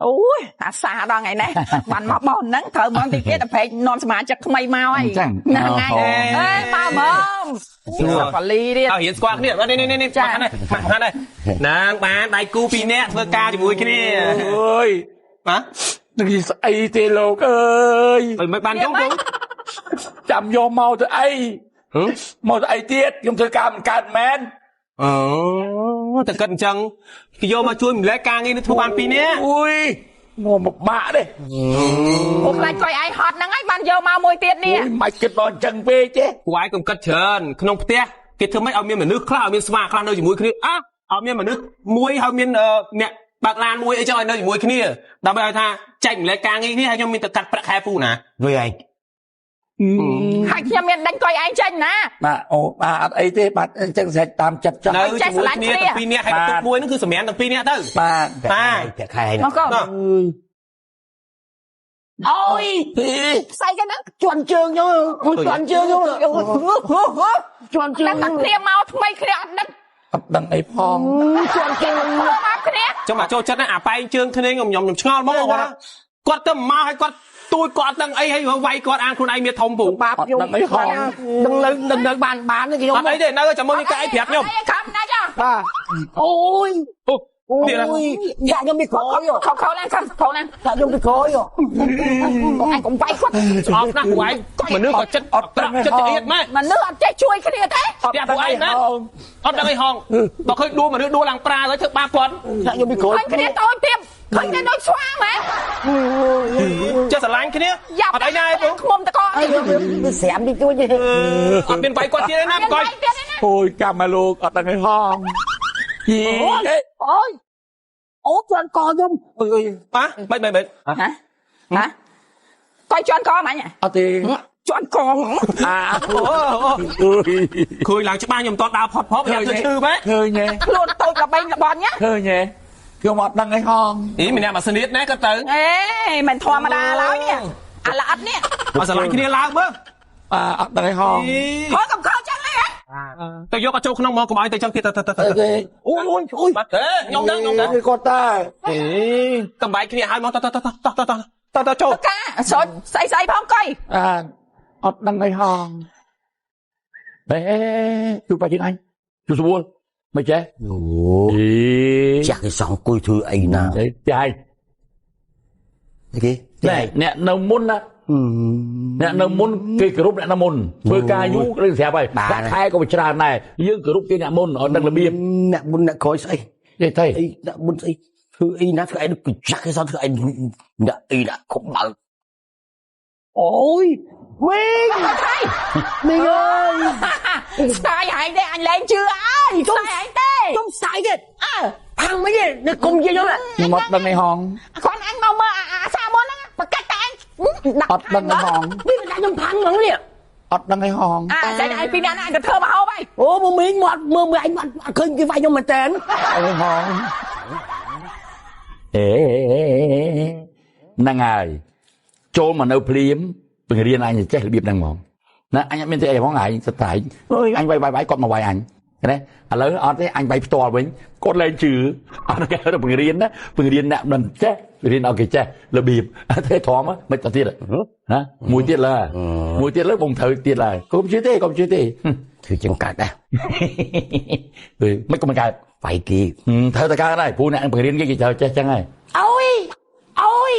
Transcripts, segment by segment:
អូយអាសាដល់ថ្ងៃនេះបានមកបោះហ្នឹងត្រូវមកទីទៀតតែប្រែកនាំសមាជិកថ្មីមកហើយហ្នឹងហើយអេមកមកសួរបាលីទៀត ឲ្យរៀនស្គាល់គ្នានេះនេះនេះចានេះមកហ្នឹងណាងបានដៃគូពីរនាក់ធ្វើការជាមួយគ្នា អើយ បាទ នឹងស្អីទេលោកអើយ មិនបានយំពង ចាំយកមកទៅអីមកទៅអីទៀត ខ្ញុំធ្វើការមិនកើតមែន អូតែគិតអញ្ចឹង គេយកមកជួយម្លែកការងារនេះធ្វើបានពីរនាក់ អូយមកមកបាក់ទេ អូ ខ្លាចកុយឯងហត់ហ្នឹងហើយបានយកមកមួយទៀតនេះ អូយមិនគិតដល់អញ្ចឹងពេកទេ ពួកឯងកុំគិតច្រើន ក្នុងផ្ទះគេធ្វើម៉េចឲ្យមានមនុស្សខ្លះ ឲ្យមានស្វាខ្លះនៅជាមួយគ្នា អ่ะឲ្យមានមនុស្សមួយ ឲ្យមានអ្នកបើកឡានមួយអីចឹងឲ្យនៅជាមួយគ្នា ដើម្បីឲ្យថាចែកម្លែកការងារនេះ ឲ្យខ្ញុំមានទៅកាត់ប្រាក់ខែពូណា លុយឯង ហើយខ្ញុំមានដេញកុយឯងចេញណា បាទ អូបាទ អត់អីទេ បាទ អញ្ចឹងស្រេចតាមចិត្តចង់ នៅជាមួយគ្នាទាំងពីរនាក់ ហើយបន្ទប់មួយហ្នឹងគឺសម្រាប់ទាំងពីរនាក់ទៅ បាទ បាទ ប្រាក់ខែ មកកូន អូយស្អីគេហ្នឹង ជន់ជើងខ្ញុំ ជន់ជើងខ្ញុំ ជន់ជើង តែគ្នាមកថ្មីគ្នាអត់ដឹង អត់ដឹងអីផង ជន់ជើង មកគ្នា ចុះមកចូលចិត្តណា អាប៉ែងជើងគ្នា ខ្ញុំខ្ញុំឆ្ងល់ហ្មង គាត់គាត់ទៅមកឲ្យគាត់ទួយ គាត់ដឹងអីហើយវាយគាត់ អានខ្លួនឯងមានធំពូ បាបខ្ញុំ ដឹងអីហង ដឹងនៅដឹងនៅបានបានខ្ញុំ អត់អីទេ នៅចាំមើលនេះកាយប្រាប់ខ្ញុំ ខំណាចា បាទ អូយ អូ នេះយ៉ាខ្ញុំពីក្រោយ ខោខោឡើងខោខោឡើង យ៉ាខ្ញុំពីក្រោយ អញកុំវាយគាត់ ស្អប់ណាស់ពួកឯង មនុស្សក៏ចិត្តអត់ចិត្តអៀតម៉ែ មនុស្សអត់ចេះជួយគ្នាទេ ផ្ទះពួកឯងណាអត់ដឹងអីហង បើឃើញដួលមនុស្សដួលឡើងប្រាទៅធ្វើបាបគាត់ ខ្ញុំពីក្រោយ ឃើញគ្នាតូចទៀត ឃើញគ្នាដូចស្វាមែន ចេះស្រឡាញ់គ្នា អត់អីណាឯងពូ ខ្មុំតក អីស្រាមពីជួយ អត់មានវាយគាត់ទៀតទេណាកុយ អូយកម្មមកលោក អត់ដឹងអីហង យី អូយអូជន់កខ្ញុំ អុយអុយ ប៉ាមិនមិនមិន ហ៎ហ៎កុយជន់កមិញ អត់ទេ ជន់ក អា អូឃើញឡើងច្បាស់ ខ្ញុំមិនតដើរផុតផុត ខ្ញុំធ្វើឈឺមែន ឃើញទេ ខ្លួនតូចល្បីល្បន់ញ៉ា ឃើញទេ ខ្ញុំអត់ដឹងអីហង អីម្នាក់មកស្នៀតណា គាត់ទៅ អេមិនធម្មតាឡើយនេះ អាល្អិតនេះ អត់ស្រឡាញ់គ្នាឡើងមើល អត់ដឹងអីហង ហងកំខោចឹងហ៎ ទៅយកគាត់ចូលក្នុងមក កុំឲ្យទៅចឹងទៀត ទៅទៅទៅ អូយអូយអូយ បាទ ទេខ្ញុំដឹងខ្ញុំដឹង គាត់តែ អេកំបែកគ្នាឲ្យមក ទៅទៅទៅទៅទៅទៅទៅចូល កាស្រោចស្អីស្អីផងកុយ អាអត់ដឹងអីហង អេជួយបាច់ជើងអញជួយស្រួលមិនចេះ អូចាស់គេសងអង្គុយធ្វើអីណា ចាយ គេ ណែអ្នកនៅមុនណា អ្នកនៅមុនគេគោរពអ្នកនៅមុន ធ្វើការយូរឬស្រាប់ហើយ ប្រាក់ខែក៏វាច្រើនដែរ យើងគោរពគេអ្នកមុនឲ្យដឹងរបៀប អ្នកមុនអ្នកក្រោយស្អី ទេទេ អីអ្នកមុនស្អីធ្វើអីណា ធ្វើអីដូចចាស់គេសោះ ធ្វើអីអ្នកអីណាខំបើ អូយវិញមីងអើយ ស្ទាយឯងទេ អញលែងជឿអើយ ស្ទាយឯងទេ ខ្ញុំស្ទាយទេ អើផាំងមិនទេ នៅគុំនិយាយខ្ញុំ ខ្ញុំអត់ដឹងអីហង គាត់អញមកមើលអាសាមុនហ្នឹង ប្រកាសតែឯង ដាក់អត់ដឹងអីហង នេះដាក់ខ្ញុំផាំងហ្មងនេះ អត់ដឹងអីហង អាតែឯងពីរនាក់ណា អញទៅធ្វើមកហូបហើយ អូមកមីងមកមើលមើល អញអត់ឃើញគេវាយខ្ញុំមែនតើ អីហង អេហ្នឹងហើយ ចូលមកនៅភ្លាម បង្រៀនអញចេះរបៀបហ្នឹងហ្មងណា អញអត់មានទេអីហ្មង ឯងសតែអើយ អញវាយវាយវាយ គាត់មកវាយអញណា ឥឡូវអត់ទេ អញវាយផ្ទាល់វិញ គាត់លែងជឿ អត់គេទៅបង្រៀនណា បង្រៀនអ្នកមិនចេះ រៀនឲ្យគេចេះរបៀបទេ ធំមិនទៅទៀតណា មួយទៀតលើ មួយទៀតលើ បងត្រូវទៀតឡើយ កុំជឿទេ កុំជឿទេ ធ្វើជាងកើតដែរ មិនកុំកើត វាយគេ ត្រូវតែកើតហើយ ព្រោះអ្នកបង្រៀនគេ គេត្រូវចេះចឹងហើយ អូយអូយ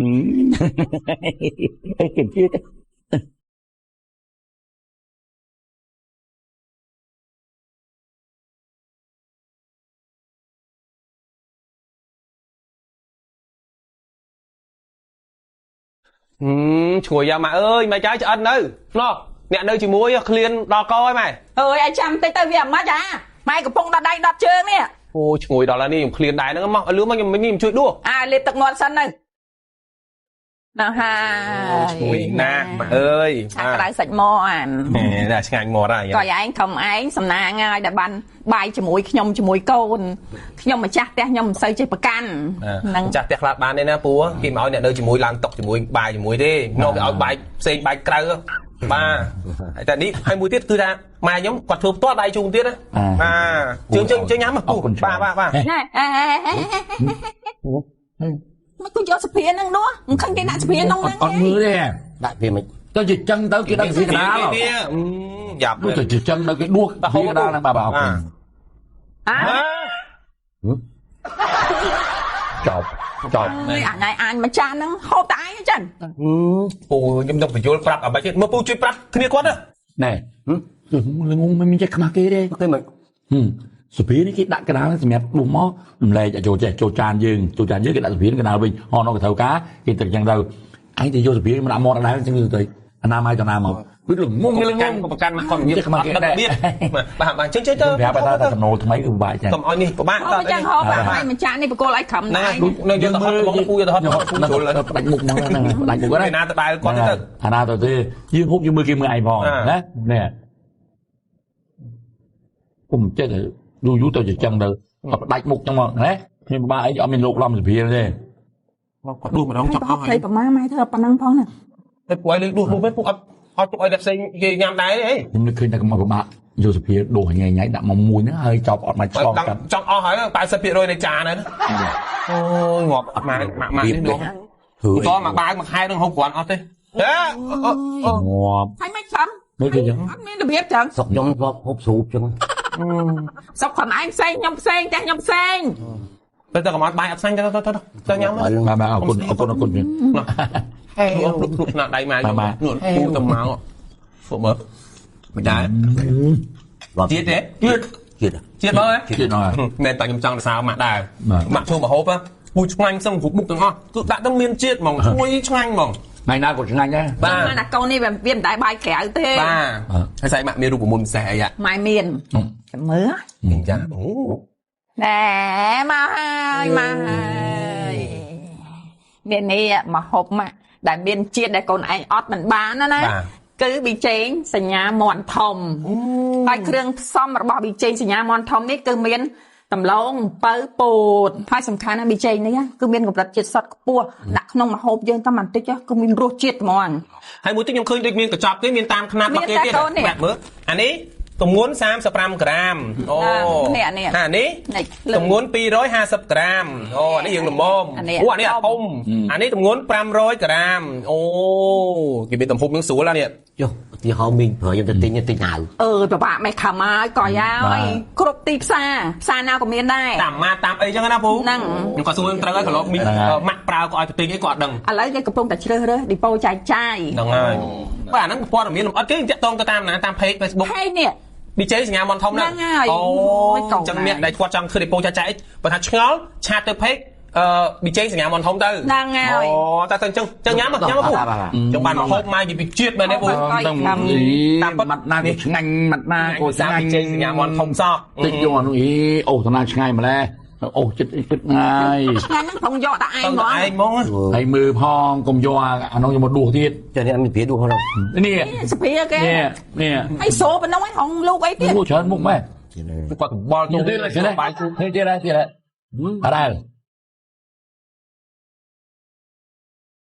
អីគេជឿទេ ឈ្ងុយយ៉ាម៉ាក់អើយ ម៉ែចាយឆ្អិននៅណោះ អ្នកនៅជាមួយឃ្លានដល់កហើយម៉ែ អើយឲ្យចាំតិចទៅវាអាម៉េច អាម៉ែកំពុងដល់ដៃដល់ជើងនេះ អូឈ្ងុយដល់ហើយនេះ ខ្ញុំឃ្លានដែរហ្នឹង មកឲ្យលឿនមក ខ្ញុំខ្ញុំជួយដួស អាលេបទឹកមាត់សិនទៅណា ហើយ ឈ្ងុយណាស់ម៉ាក់អើយ ឆាក្តៅសាច់មាន់ អាឆ្ងាញ់មាត់ហើយ ក៏ឯងខំឯងសំណាងហើយដែលបានបាយជាមួយខ្ញុំជាមួយកូនខ្ញុំ ម្ចាស់ផ្ទះខ្ញុំមិនសូវចេះប្រកាន់ ហ្នឹងម្ចាស់ផ្ទះខ្លះបានទេណា ពូគេមកឲ្យអ្នកនៅជាមួយឡើងតុកជាមួយបាយជាមួយទេ នោះគេឲ្យបាយផ្សេងបាយក្រៅ បាទ តែនេះហើយមួយទៀតគឺថាម៉ែខ្ញុំគាត់ធ្វើផ្ទាល់ដៃជូនទៀតណា បាទ ជើងជើងជើងញ៉ាំពូ បាទបាទបាទ ណែ មិនគូយកសភាហ្នឹងនោះមិនឃើញគេដាក់សភាក្នុងហ្នឹង អត់មើលទេ ដាក់វាមិន ទៅជាចឹងទៅគេដាក់សភាកដាល យ៉ាប់ ទៅជាចឹងទៅគេដួសសភាកដាលហ្នឹងបាទបាទអរគុណ អាចប់ចប់ អាណៃអានមួយចានហ្នឹងហូបតែឯងចឹង ពូខ្ញុំនឹងបញ្យល់ប្រាប់អ្វីទៀតមើលពូជួយប្រាប់គ្នាគាត់ ណែល្ងងមិនមានចេះខ្មាស់គេទេ គេមិន សភានេះគេដាក់កដាលសម្រាប់ដួសមករំលែកចូលចេះចូលចានយើងចូលចានយើងគេដាក់សភាកដាលវិញហោះនៅកត្រូវការគេទឹកចឹងទៅឯងទៅយកសភាមកដាក់មាត់ដែរចឹងទៅអនាម័យទៅណាមកវាល្ងងល្ងង ប្រកាន់មកគាត់និយាយខ្មាស់គេដែរបាទបាទចឹងចឹងទៅ ប្រាប់ថាចំណូលថ្មីគឺពិបាកចឹង កុំឲ្យនេះពិបាក តើចឹងហូបបាយមួយចាននេះបកគលឲ្យខំដែរ នៅយកទៅហត់បងពូយកទៅហត់ពូជ្រុល ផ្ដាច់មុខមកហ្នឹងផ្ដាច់មុខហ្នឹង ណាទៅដែរគាត់ទៅ អាណាទៅទេយើងហូបយើងមើលគេមើលឯងផងណានេះគុំចេះតែយូរយូរទៅចឹងទៅផ្ដាច់មុខចឹងមកណាខ្ញុំបាអីអត់មានលោកឡំសភាទេ គាត់ដួសម្ដងចប់អស់ហើយ ប្រមាណម៉ែធ្វើប៉ុណ្ណឹងផងណា តែពួកឯងលើកដួសពួកពួកអត់អត់ទុកឲ្យតែផ្សេងគេញ៉ាំដែរទេ ខ្ញុំនឹកឃើញតែកុំឲ្យពិបាកយកសភាដួសញ៉ៃញ៉ៃដាក់មកមួយហ្នឹងហើយចប់អត់មកឆ្លងកាត់ ចង់អស់ហើយ 80% នៃចានហ្នឹងអូយងាប់ម៉ាក់ម៉ាក់នេះនោះតមកបាវមួយខែនឹងហូបគ្រាន់អត់ទេ ងាប់ ហើយមិនចាំ មើលគេចឹង អត់មានរបៀបចឹង សុកខ្ញុំធ្លាប់ហូបស្រូបចឹង សុកខ្លួនឯងផ្សេងខ្ញុំផ្សេងចាស់ខ្ញុំផ្សេង ទៅទៅកុំឲ្យបាយអត់ស្ងាញ់ទៅទៅទៅទៅញ៉ាំ បាទបាទអរគុណអរគុណអរគុណ ហេភ្លុកភ្លុកស្នាដៃម៉ែនោះពូទៅមកពួកមើលមិនដែរជាតិទេជាតិជាតិមើល ជាតិអត់ មែនតែខ្ញុំចង់សរសើរម៉ាក់ដែរម៉ាក់ធ្វើម្ហូបពូឆ្ងាញ់សឹងគ្រប់មុខទាំងអស់គឺដាក់ទៅមានជាតិហ្មងឈ្ងុយឆ្ងាញ់ហ្មង ថ្ងៃណាក៏ឆ្ងាញ់ដែរ បាទណាកូននេះវាមិនដែរបាយក្រៅទេ បាទហើយស្អីម៉ាក់មានរូបមន្តពិសេសអី ម៉ែមានចាំមើល ចាអូ ណែមកហើយមកហើយមាននេះមកហូបម៉ាក់ដែលមានជាតិដែលកូនឯងអត់មិនបានណាណាគឺប៊ីចេងសញ្ញាមន់ធំហើយគ្រឿងផ្សំរបស់ប៊ីចេងសញ្ញាមន់ធំនេះគឺមានដំឡូងអំពៅពោតហើយសំខាន់ណាស់ប៊ីចេងនេះគឺមានកម្រិតជាតិសុទ្ធខ្ពស់ដាក់ក្នុងម្ហូបយើងតែបន្តិចគឺមានរសជាតិហ្មង ហើយមួយទៀតខ្ញុំឃើញដូចមានកញ្ចប់គេមានតាមខ្នាតរបស់គេទៀតបាទមើលអានេះទម្ងន់35ក្រាមអូ នេះនេះ អានេះទម្ងន់250ក្រាមអូអានេះយើងល្មមអូអានេះអាធំអានេះទម្ងន់500ក្រាមអូគេមានទំហំនឹងស្រួលអានេះ ចុះឧទាហរណ៍មីងប្រើខ្ញុំទៅទិញទិញអាវ អឺពិបាកមិនខំហើយកយហើយគ្រប់ទីផ្សារផ្សារណាក៏មានដែរ តាមម៉ាតាមអីចឹងណាពូ ហ្នឹង ខ្ញុំក៏សួរត្រូវហើយកន្លងមីងម៉ាក់ប្រើក៏ឲ្យទៅទិញអីក៏អត់ដឹង ឥឡូវគេកំពុងតែជ្រើសរើសឌីប៉ូចែកចាយ ហ្នឹងហើយបាទអាហ្នឹងព័ត៌មានលម្អិតគេតាក់ទងទៅតាមណាតាម page Facebook page នេះ ប៊ីចេសញ្ញាមន់ធំហ្នឹង អូ ចឹងអ្នកដែលគាត់ចង់ធ្វើឌីប៉ូចែកចាយបើថាឆ្ងល់ឆាតទៅ page អឺប៊ីចេសញ្ញាមន់ធំទៅ ហ្នឹងហើយ អូតែទៅចឹងចឹងញ៉ាំញ៉ាំពូចឹងបានមកហូបមកពីជាតិមែនទេពូ តាមម៉ាត់ណាក៏ឆ្ងាញ់ម៉ាត់ណាក៏ឆ្ងាញ់ ប៊ីចេសញ្ញាមន់ធំសោះ តិចយកអានោះអីអូតាណាឆ្ងាយម្ល៉េះអូចិត្តចិត្តងាយ ឆ្ងាញ់ហ្នឹងផងយកតែឯងហ្មង ឯងហ្មង ហើយមើលផងកុំយកអានោះយកមកដួសទៀត ចានេះអត់មានព្រាដួសផង នេះ សភាគេ នេះនេះ ហើយសូប៉ុណ្ណឹងឯងហងលូកអីទៀត ច្រើនមុខម៉ែ គាត់បល់ ទៀតបាយទៀតទៀតទៀតអរ៉ែ